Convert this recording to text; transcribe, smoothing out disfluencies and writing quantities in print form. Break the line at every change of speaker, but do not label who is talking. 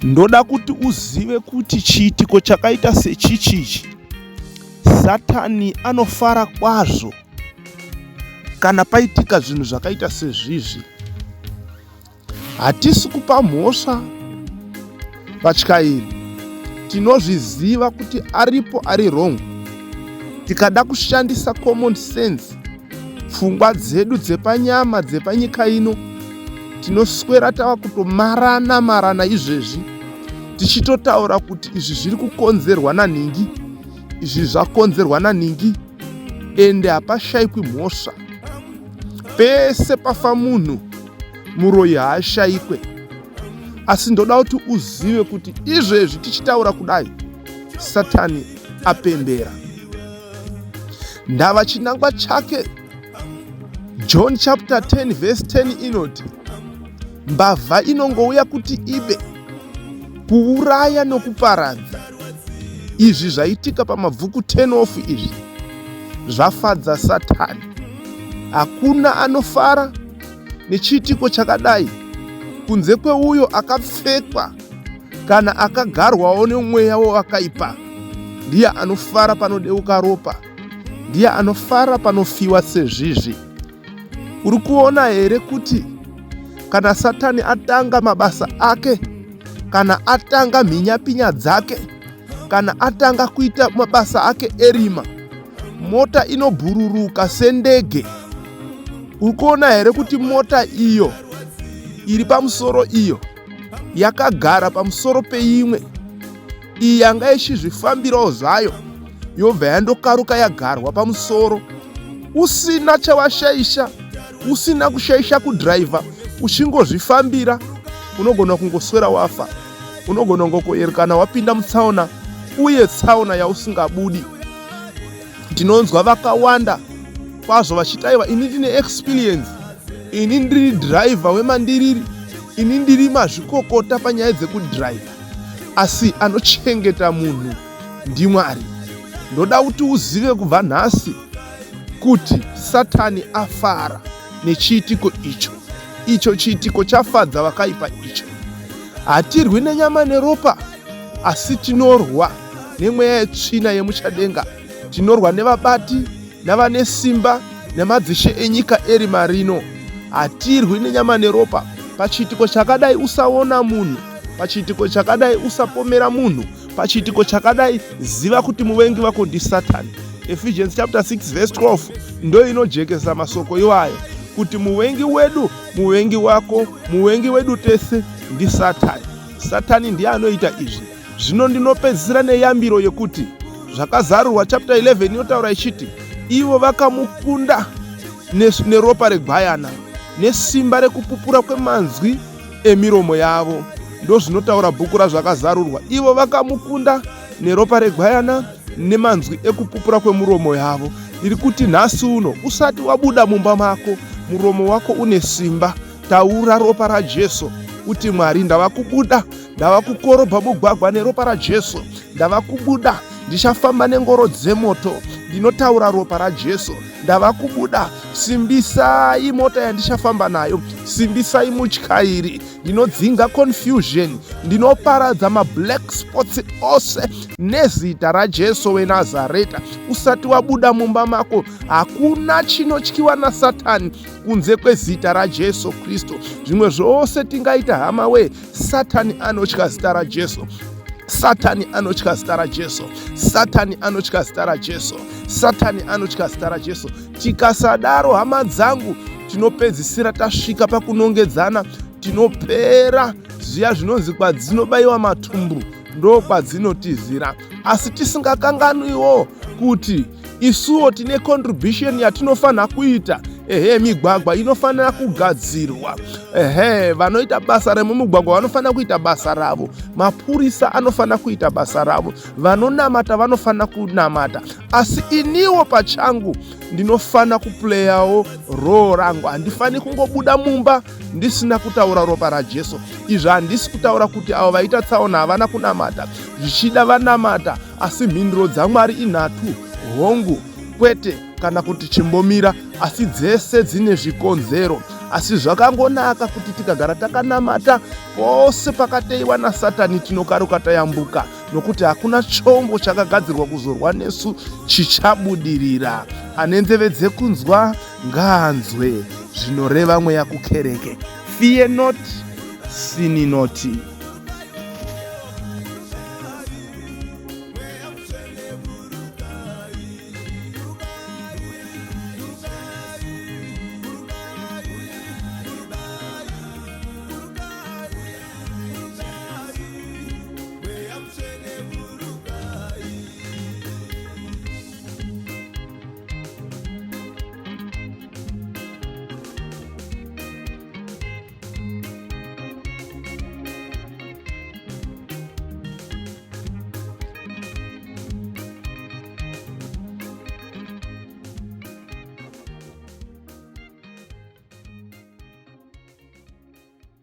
Ndoda kuti uzive kuti chiitiko chakaita sechichichi, Satani anofara kwazvo kana paitika zvinhu zvakaita sezvizvi. Hatisi kupa mhosva vatyairi, tinozviziva kuti aripo ari wrong. Tikada kushandisa common sense, pfungwa dzedu dzepanyama dzepanyika ino, tinoswera tava kutomarana marana izvezvi tichitotaura kuti izvi zviri kukonzerwa nanhingi, izvi zvakonzerwa nanhingi, ende hapashaikwi mhosva. Pese pafa munhu muroyi haashaikwe. Asi ndoda kuti uzive kuti izvezvi tichitaura kudai, Satani apembera. Ndava chinangwa chake. John chapter 10 verse 10 inoti mbavha inongouya kuti ibe, kuuraya nokuparadza. Izvi zvaitika pamabvuku 10 off izvi zvafadza Satani. Hakuna anofara nechiitiko chakadai kunze kweuyo akapfekwa kana akagarwawo nemweya wewakaipa. Ndiye anofara panodeuka ropa, ndiye anofara panofiwa sezvizvi. Uri kuona here kuti kana Satani atanga mabasa ake, kana atanga mhinyapinya dzake, kana atanga kuita mabasa ake erima, mota inobhururuka sendege. Uri kuona here kuti mota iyo iri pamusoro iyo yakagara pamusoro peimwe iyi yanga ichizvifambirawo zvayo, yobva yandokaruka yagarwa pamusoro, usina chawashaisha, usina kushaisha kudhiraivha, uchingozvifambira, unogona kungoswera wafa, unogona kungokoyerekana wapinda mutsaona, uye tsaona yausingabudi. Ndinonzwa vakawanda kwazvo vachiti aiwa, ini ndine experience, ini ndiri dhiraivha wemandiriri, ini ndiri mazvikokota panyaya dzekudhiraivha. Asi anochengeta munhu ndiMwari. Ndoda kuti uzive kubva nhasi kuti Satani afara nechiitiko icho. Icho chiitiko chafadza vakaipa icho. Hatirwi nenyama neropa, asi tinorwa nemweya yetsvina yemuchadenga. Tinorwa nevabati navane simba nemadzishe enyika erima rino. Hatirwi nenyama neropa. Pachiitiko chakadai usaona munhu, pachiitiko chakadai usapomera munhu, pachiitiko chakadai ziva kuti muvengi wako ndiSatani. Ephesians chapter 6 verse 12 ndo inojekesa masoko iwayo kuti muvengi wedu, muvengi wako, muvengi wedu tese ndiSatani. Satani ndiye anoita izvi. Zvino ndinopedzisira neyambiro yekuti Zvakazarurwa chapter 11 inotaura ichiti ivo vakamukunda neropa regwayana nesimba rekupupura kwemanzwi emiromo yavo. Ndozvinotaura bhuku raZvakazarurwa. Ivo vakamukunda neropa regwayana nemanzwi ekupupura kwemuromo yavo. Ndiri kuti nhasi uno usati wabuda mumba mako, muromo wako une simba. Taura ropa raJesu uti, Mwari, ndava kubuda, ndava kukorobha mugwagwa neropa raJesu, ndava kubuda, ndichafamba nengoro dzemoto, ndinotaura ropa raJesu, ndava kubuda, simbisai mota yandichafamba nayo, simbisai mutyairi, ndinodzinga confusion, ndinoparadza mablack spots ose nezita raJesu weNazareta. Usati wabuda mumba mako, hakuna chinotyiwa naSatani kunze kwezita raJesu Kristu. Zvimwe zvose tingaita hama we, Satani anotya zita raJesu. Satani anotya zita raJesu. Satani anotya zita raJesu. Satani anotya zita raJesu. Tikasadaro hama dzangu, tinopedzisira tasvika pakunongedzana, tinopera zviya zvinonzi kwadzinobaiwa matumbu ndokwadzinotizira, asi tisingakanganwiwo kuti isuwo tine contribution yatinofanira kuita. Ehe, migwagwa inofanira kugadzirwa. Ehe, vanoita basa remumugwagwa vanofanira kuita basa ravo, mapurisa anofanira kuita basa ravo, vanonamata vanofanira kunamata, asi iniwo pachangu ndinofanira kupleyawo roo rangu. Handifaniri kungobuda mumba ndisina kutaura ropa raJesu. Izvi handisi kutaura kuti avo vaita tsaona havana kunamata, zvichida vanamata, asi mhinduro dzaMwari inhatu: hongu, kwete, kana kuti chimbomira, asi dzese dzine zvikonzero. Asi zvakangonaka kuti tikagara takanamata pose pakateiwa naSatani tinokaruka tayambuka, nokuti hakuna chombo chakagadzirwa kuzorwa nesu chichabudirira. Ane nzeve dzekunzwa ngaanzwe zvinoreva mweya kukereke. Fear not, sin not.